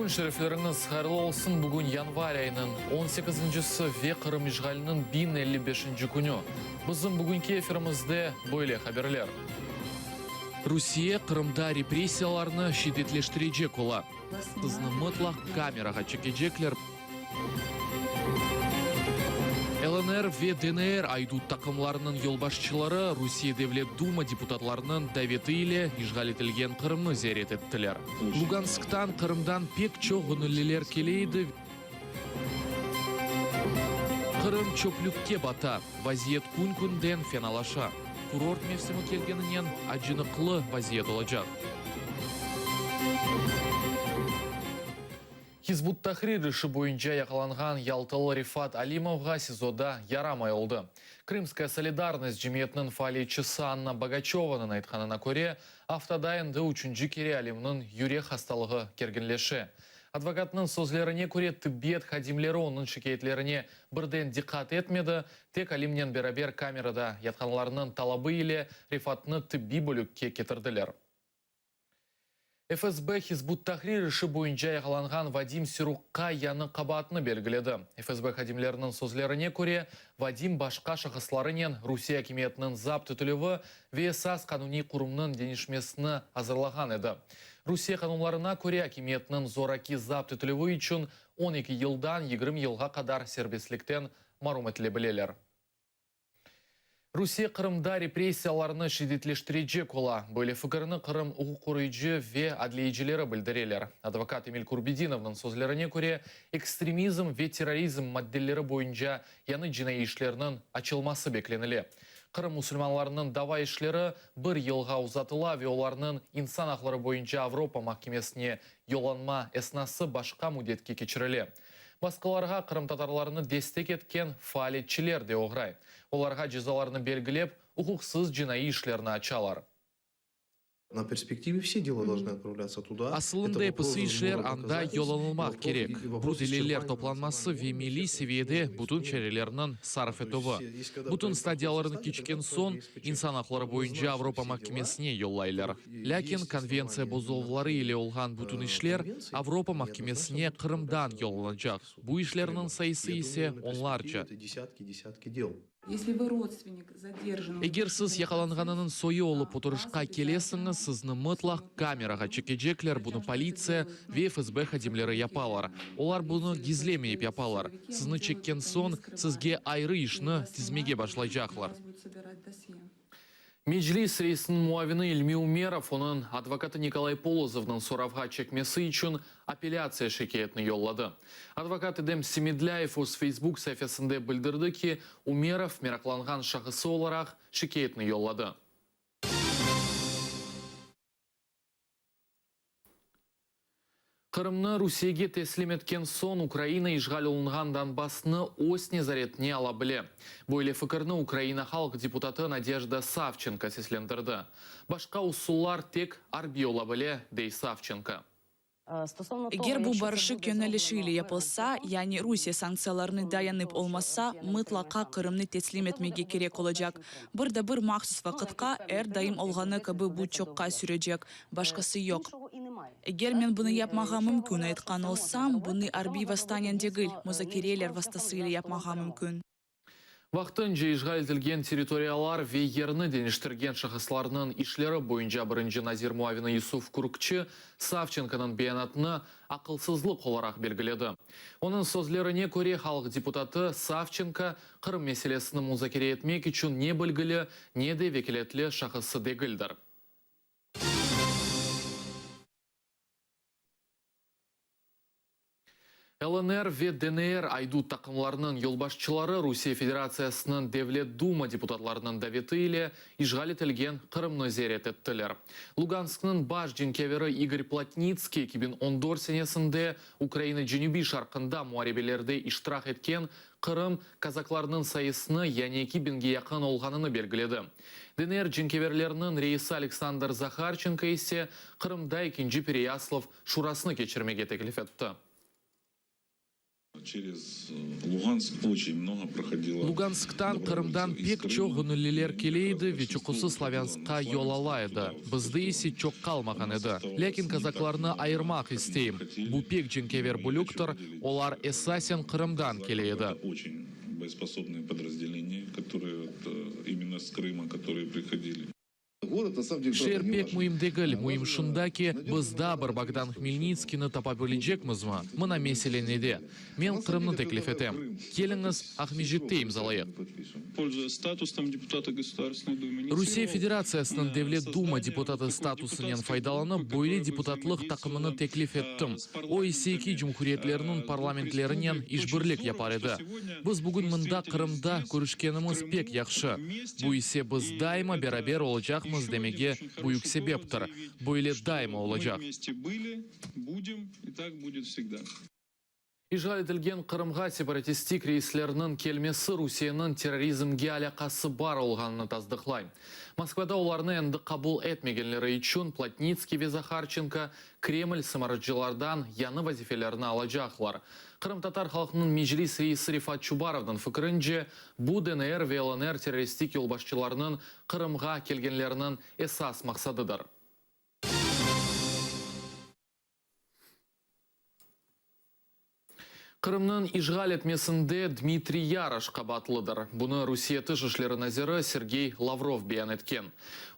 Kün şerifleriñiz hayırlı olsun! Bugün yanvar ayınıñ on sekizincisi ve Qırım işğaliniñ 1055-nci künü. Bizim bugünki efirimizde böyle haberler. Rusiye Qırımda repressiyalarnı şiddetleştirecek ola. Sizni mıtlaq kamerağa çekecekler. LNR ve DNR aydut taqımlarınıñ yolbaşçıları Rusiye Devlet Duma deputatlarınıñ daveti ile işğal etilgen Qırımnı ziyaret ettiler. Lugansktan Qırımdan pek çoq göñülliler kele edi. Qırım çöplükke bata, vaziyet kün-künden fenalaşa. Kurort mevsimi kelgeninen acınıqlı vaziyet olacaq. Hizb ut-Tahrir işi boyunca yaqalanğan yaltalı Refat Alimovğa SİZOda yaramay oldı. Krımskaya solidarnost cemiyetiniñ faaliyetçisi Anna Bogaçövanıñ aytqanına köre, aftada endi üçünci kere Alimniñ yürek hastalığı kerginleşe. Advokatnıñ sözlerine köre, tibbiyet hadimleri onıñ şikâyetlerine birden diqqat etmedi, tek Alimnen beraber kamerada yatqanlarnıñ talabı ile Refatnı tibbiy bölükke ketirdiler. FSB, Hizb ut-Tahrir işi boyunca yaqalanğan Vadim Sirukqa yañı qabaatnı belgiledi. FSB hadimleriniñ sözlerine köre, Vadim başqa şahıslarınen Rusiye akimiyetiniñ zapt etilüvi ve esas qanuniy qurumnıñ deñişmesini azırlağan edi. Rusiye qanunlarına köre, akimiyetniñ zoraki zapt etilüvi içün 12 yıldan 20 yılğa qadar serbestlikten marum etile bileler. Rusiye Qırımda repressiyalarnı şiddetleştirecek ola. Böyle fikirni Qırım uquqqoruyıcı ve adliyecileri bildireler. Advokat Emil Kurbedinovnıñ sözlerine köre, ekstremizm ve terrorizm maddeleri boyunca yañı cinaiy işlerniñ açılması beklenile. Qırım musulmanlarınıñ dava işleri bir yılğa uzatıla ve olarnıñ İnsan aqları boyunca Avropa mahkemesine yollanma esnası başqa müddetke keçirile. Basqılarğa qırımtatarlarnı destek etken faaliyetçiler de oğray. Olarğa cezalarnı belgilep, uquqsız cinaiy işlerni açalar. Na perspektive vse dela dolžnı otpravlâtsya tuda. Asılında episi işler anda yollanılmaq kerek. Bu deliller toplanması ve milliy seviyede bütün çarelerniñ sarf etüvi. Bütün stadiyalarını keçken soñ, İnsan aqları boyunca Avropa mahkemesine yollaylar. Lâkin konventsiya bozuluvları ile olğan bütün işler Avropa mahkemesine Qırımdan yollanacaq, bu işlerniñ sayısı ise onlarca. Eger siz yaqalanğanınıñ soyu olıp oturışqa kelesiñiz, sizni mıtlaq kamerağa çekecekler, bunı politsiya ve FSB hadimleri yapalar. Olar bunı gizlemeyip yapalar. Sizni çekken soñ, sizge ayrı işni tizmege başlaycaqlar. Meclis reisiniñ muavini İlmi Umerov onıñ advokatı Nikolay Polozovnıñ soravğa çekmesi içün apellâtsiya şikâyetini yolladı. Advokat Edem Semedlâyev öz Facebook saifesinde bildirdi ki, Umerov meraqlanğan şahısı olaraq şikâyetini yolladı. Qırımnı Rusiyege teslim etken soñ Ukraina işğal olunğan Donbassnı öz nezaretine ala bile. Böyle fikirni Ukraina halq deputatı Nadejda Savçenko seslendirdi. Başqa usullar tek arbiy ola bile, dey Savçenko. Eger bu barışıq yönelişi ile yapılsa, yani Rusiye sanktsiyalarına dayanıp olmasa, mıtlaqa Qırımnı teslim etmege kerek olacaq. Bir de bir mahsus vaqıtqa, er daim olğanı kibi bu çoqqa sürecek, başqası yoq. Eger men bunı yapmağa mümkün aytqan olsam, bunı arbiy vastanen degil, muzakereler vastası ile yapmağa mümkün. Vaqtınca işğal etilgen territoriyalar ve yerni deñiştirgen şahıslarnıñ işleri boyunca birinci nazir muavini Yusuf Kürkçi Savçenkonıñ beyanatını aqılsızlıq olaraq belgiledi. Onıñ sözlerine köre, halq deputatı Savçenko Qırım meselesini muzakere etmek içün ne bilgili, ne de vekâletli şahısı degildir. LNR ve DNR aydut taqımlarınıñ yolbaşçıları Rusiye Federatsiyasınıñ Devlet Duma deputatlarınıñ daveti ile işğal etilgen Qırımnı ziyaret ettiler. Lugansknıñ baş cenkâveri İgor Plotnitskiy 2014 senesinde Ukraina cenübiy-şarqında muarebelerde iştirak etken Qırım kazaklarınıñ sayısını, yani eki biñge yaqın olğanını belgiledi. DNR cenkâverleriniñ reisi Aleksandr Zaharçenko ise Qırımda ekinci Pereyaslav şurasını keçirmege teklif etti. Lugansktan, Qırımdan pek çoq göñülliler kele edi ve çoqusı Slavânskqa yol ala edi. Bizde ise çoq qalmağan edi. Lâkin kazaklarnı ayırmaq isteyim. Bu pek cenkâver bölüktir, olar esasen Qırımdan kele edi. Şeer pek müim degil, müim şunda ki, biz daa bir Bogdan Hmelnitskiyni tapa bilecekmizmi? Mına mesele nede. Men Qırımnı teklif etem. Keliñiz, Aqmescitte imzalayıq. Rusiye Federatsiyasınıñ Devlet Duma deputatı statusınen faydalanıp, böyle deputatlıq taqımını teklif ettim, o ise eki cumhuriyetlerniñ parlamentlerinen işbirlik yapar edi. Biz bugün mında, Qırımda, körüşkenimiz pek yahşı. Bu ise biz daima beraber olacaqmız demege büyük sebeptir. Böyle daima olacaq. İşğal etilgen Qırımğa separatistik reislerniñ kelmesi Rusiyeniñ terrorizmge alâqası bar olğanını tasdıqlay. Moskvada olarnı endi qabul etmegenleri içün Plotnitskiy ve Zaharçenko Kreml sımarıcılardan yañı vazifelerni alacaqlar. Qırımtatar halqınıñ Meclis reisi Refat Çubarovnıñ fikirince, bu DNR ve LNR terroristik yolbaşçılarınıñ Qırımğa kelgenleriniñ esas maqsadıdır. Qırımnıñ işğal etmesinde Dmitriy Yaroş qabaatlıdır. Bunı Rusiye Tış işleri naziri Sergey Lavrov beyan etken.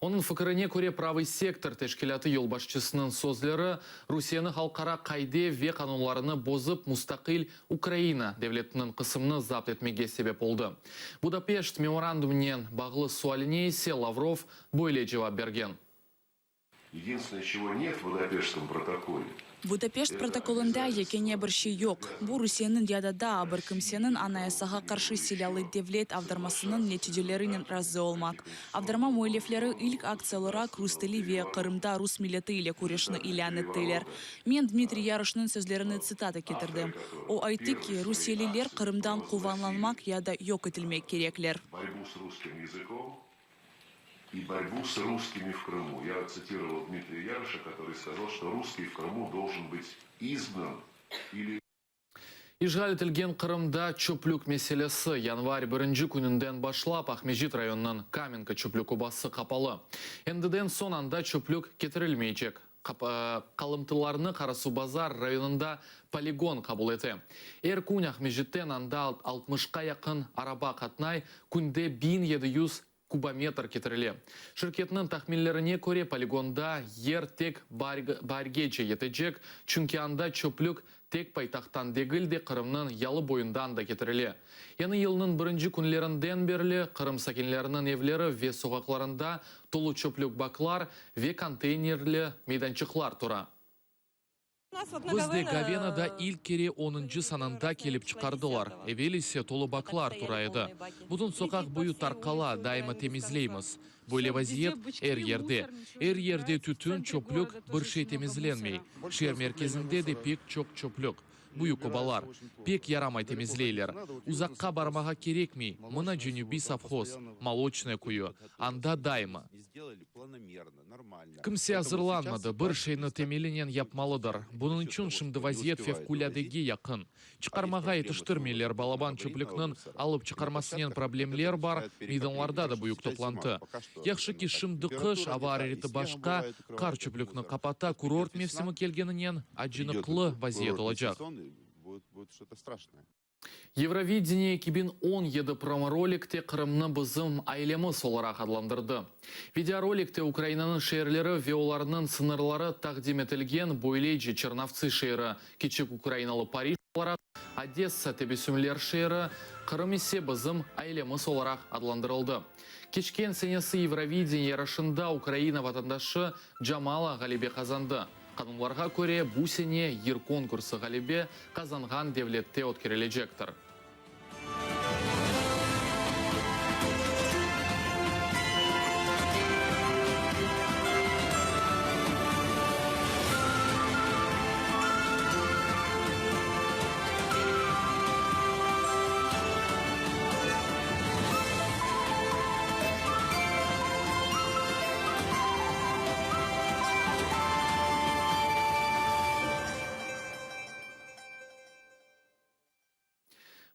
Onıñ fikirine köre, Pravıy sektor teşkilâtı yolbaşçısınıñ sözleri Rusiyeni halqara qayde ve qanunlarını bozıp mustaqil Ukraina devletiniñ qısımını zapt etmege sebep oldı. Budapeşt memorandumınen bağlı sualine ise Lavrov böyle cevap bergen. Yedinstvennoye, çego net v Budapeştskom protokole. Budapeşt protokolında yekâne bir şey yoq, bu Rusiyeniñ ya da daa bir kimseniñ Anayasağa qarşı silâlı devlet avdarmasınıñ neticelerinen razı olmaq. Avdarma müellifleri ilk aktsiya olaraq rus tili ve Qırımda rus milleti ile küreşni ilân ettiler. Men Dmitriy Yaroşnıñ sözlerini tsitata ketirdim. O ayttı ki, rusiyeliler Qırımdan quvanlanmaq ya da yoq etilmek kerekler. И борьбу с русскими в Крыму. Я цитировал Дмитрия Яроша, который сказал, что русский в Крыму должен быть изгнан или. İşğal etilgen Qırımda çöplük meselesi, yanvar birinci kününden başlap Aqmescit rayonınıñ Kamenka çöplük obası qapalı. Endiden soñ anda çöplük ketirilmeycek. Qalımtılarnı Qarasuvbazar rayonında poligon qabul ete. Er kün Aqmescitten anda altmışqa yaqın araba qatnay, künde 1700 kubometr ketirile. Şirketniñ tahminlerine köre, poligonda yer tek baargece yetecek, çünki anda çöplük tek paytahttan degil de, Qırımnıñ yalı boyundan da ketirile. Yañı yılnıñ birinci künlerinden berli Qırım sakinleriniñ evleri ve soqaqlarında tolu çöplük baklar ve konteynerli meydançıqlar tura. Bizde Gavenada ilk kere onuncı sanında kelip çıqardılar, evel ise tolu baklar tura edi. Bütün soqaq boyu tarqala, daima temizleymiz. Böyle vaziyet er yerde. Er yerde tütün, çöplük, bir şey temizlenmey. Şeer merkezinde de pek çoq çöplük. Büyük obalar. Pek yaramay temizleyler. Uzaqqa barmağa kerekmey, mına Cenübiy sovhoz, Moloçnoye köyü, anda daima. Kimse azırlanmadı, bir şeyni temelinen yapmalıdır. Bunıñ içün şimdi vaziyet fevqulâdege yaqın. Çıqarmağa yetiştirmeyler, balaban çöplükniñ alıp çıqarmasınen problemler bar, meydanlarda da büyük toplantı. Yahşı ki, şimdi qış, ava arareti başqa, qar çöplükni qapata, kurort mevsimi kelgeninen acınıqlı vaziyet olacaq. Yevrovideniye 2017 promorolikte Qırımnı bizim ailemiz olaraq adlandırdı. Videorolikte Ukrainanıñ şeerleri ve olarnıñ sıñırları taqdim etilgen, böylece Çernovtsı şeeri kiçik ukrainalı Parij olaraq, Odessa tebessümler şeeri, Qırım ise bizim ailemiz olaraq adlandırıldı. Keçken senesi Yevrovideniye yarışında Ukraina vatandaşı Jamala ğalebe qazandı. Qanunlarğa köre, bu sene yır konkursı ğalebe qazanğan devlette ötkerilecektir.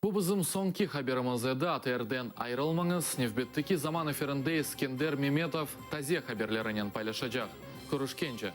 Bu bizim soñki haberimiz edi. ATRden ayırılmañız. Nevbetteki zaman efirinde Eskender Memetov taze haberlerinen paylaşacaq. Körüşkence!